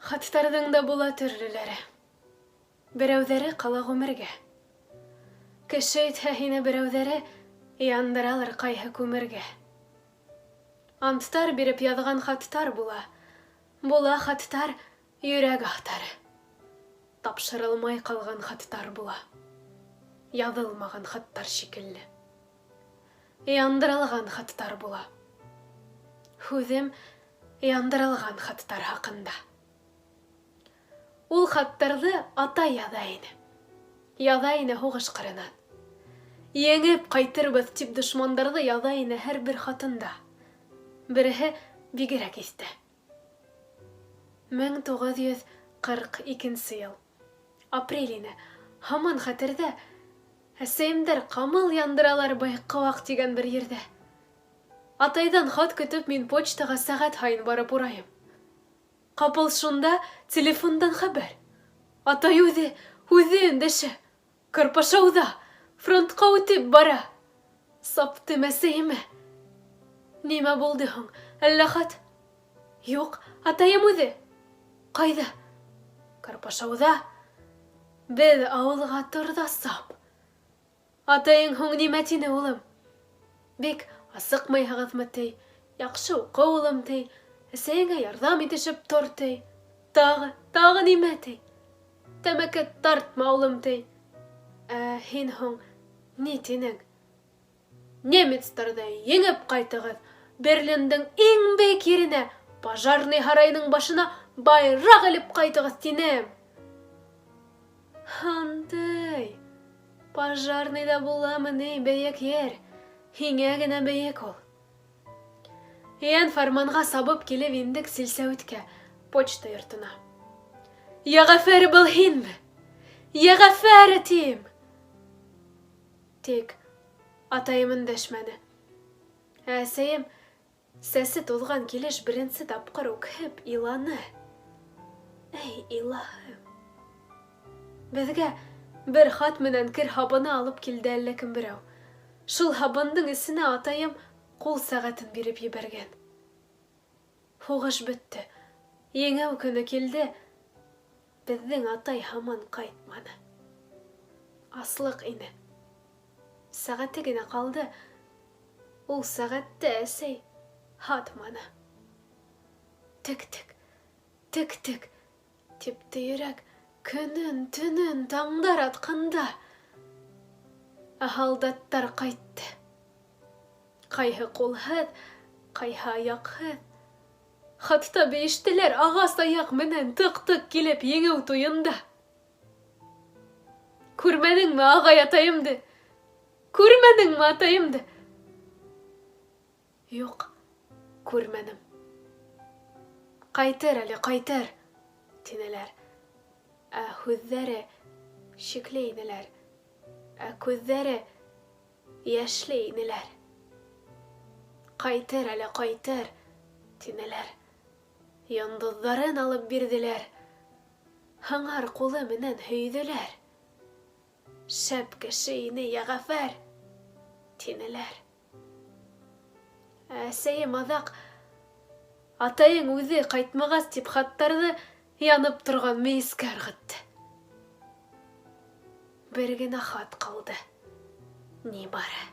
Хаттарҙың да була төрлөләре. Берәүҙәре ҡала ғүмергә. Кеше итһә һине берәүҙәре, яндыралыр ҡайһы күмергә. Анттар биреп яҙған хаттар була. Була хаттар йөрәк аһтары. Тапшырылмай ҡалған хаттар була. Яҙылмаған хаттар шикелле. Яндырылған хаттар була. Һүҙем яндырылған хаттар хаҡында. Ул хаттарҙы атай яҙа ине. Яҙа ине һуғыш ҡырынан. Еңеп ҡайтырбыҙ тип дошмандарҙы яҙа ине һәр бер хатында. Береһе бигерәк иҫтә. 1942 йыл. Апрель ине. Һаман хәтерҙә. Әсәйемдәр ҡамыл яндыралар Байҡыуаҡ тигән бер ерҙә. Атайҙан хат көтөп мин почтаға сәғәт һайын барып урайым. Ҡапыл шунда телефондан хәбәр. Атай үҙе, үҙе өндәшә. Карпашауҙа, фронтҡа үтеп бара. Саптым әсәйемә. Нимә булды һуң? Әллә хат? Юҡ, атайым үҙе. Ҡайҙа? Карпашауҙа. Беҙ ауылға тор ҙа сап. Атайың һуң нимә тине, улым? Бик асыҡмайһығыҙмы, ти? Яҡшы уҡы, улым, ти. Әсәйеңә ярҙам итешеп тор, ти. Тағы, тағы нимә, ти? Тәмәке тартма, улым, ти. Ә һин һуң ни тинең? Немецтарҙы еңеп ҡайтығыҙ. Берлиндың иң бейек еренә, пожарный һарайының башына байраҡ элеп ҡайтығыҙ, тинем. Һантый! Пожарныйҙа буламы ни бейек ер? Һиңә генә бейек ул. Йән фарманға сабып килеп индек силсәүиткә, почта йортона. Йәғәфәр, был һинме? Йәғәфәр, тим! Тик атайым өндәшмәне. Ә әсәйем Сәсе туҙған килеш беренсе тапҡыр үкһеп иланы. Эй, илаһым! Беҙгә бер хат менән кер һабыны алып килде әллә кем берәү. Шул һабындың эсенә атайым ҡул сәғәтен биреп ебәргән. Һуғыш бөттө. Еңеү көнө килде. Беҙҙең атай һаман ҡайтманы. Аслыҡ ине. Сәғәте генә ҡалды. Ул сәғәтте әсәй һатманы. Тек-тек, тек-тек, типте йөрәк көнөн, төнөн, таңдар атҡанда. Ә һалдаттар ҡайтты. Ҡайһы ҡулһыҙ, ҡайһы аяҡһыҙ. Хатта бейештеләр ағас аяҡ менән тыҡ-тыҡ килеп еңеү туйында. Күрмәнеңме, ағай, атайымды? Күрмәнеңме атайымды? Юҡ, күрмәнем. Ҡайтыр әле, ҡайтыр, тинеләр. Ә һүҙҙәре шикле инеләр. Ә күҙҙәре йәшле инеләр. Ҡайтыр әле, ҡайтыр, тинеләр. Йондоҙҙарын алып бирҙеләр. Һыңар ҡулы менән һөйҙөләр. Шәп кеше ине Йәғәфәр, тинеләр. Ә әсәйем аҙаҡ, атайың үҙе ҡайтмағас, тип хаттарҙы янып торған мейескә ырғытты. Бер генә хат ҡалды. Ни бары.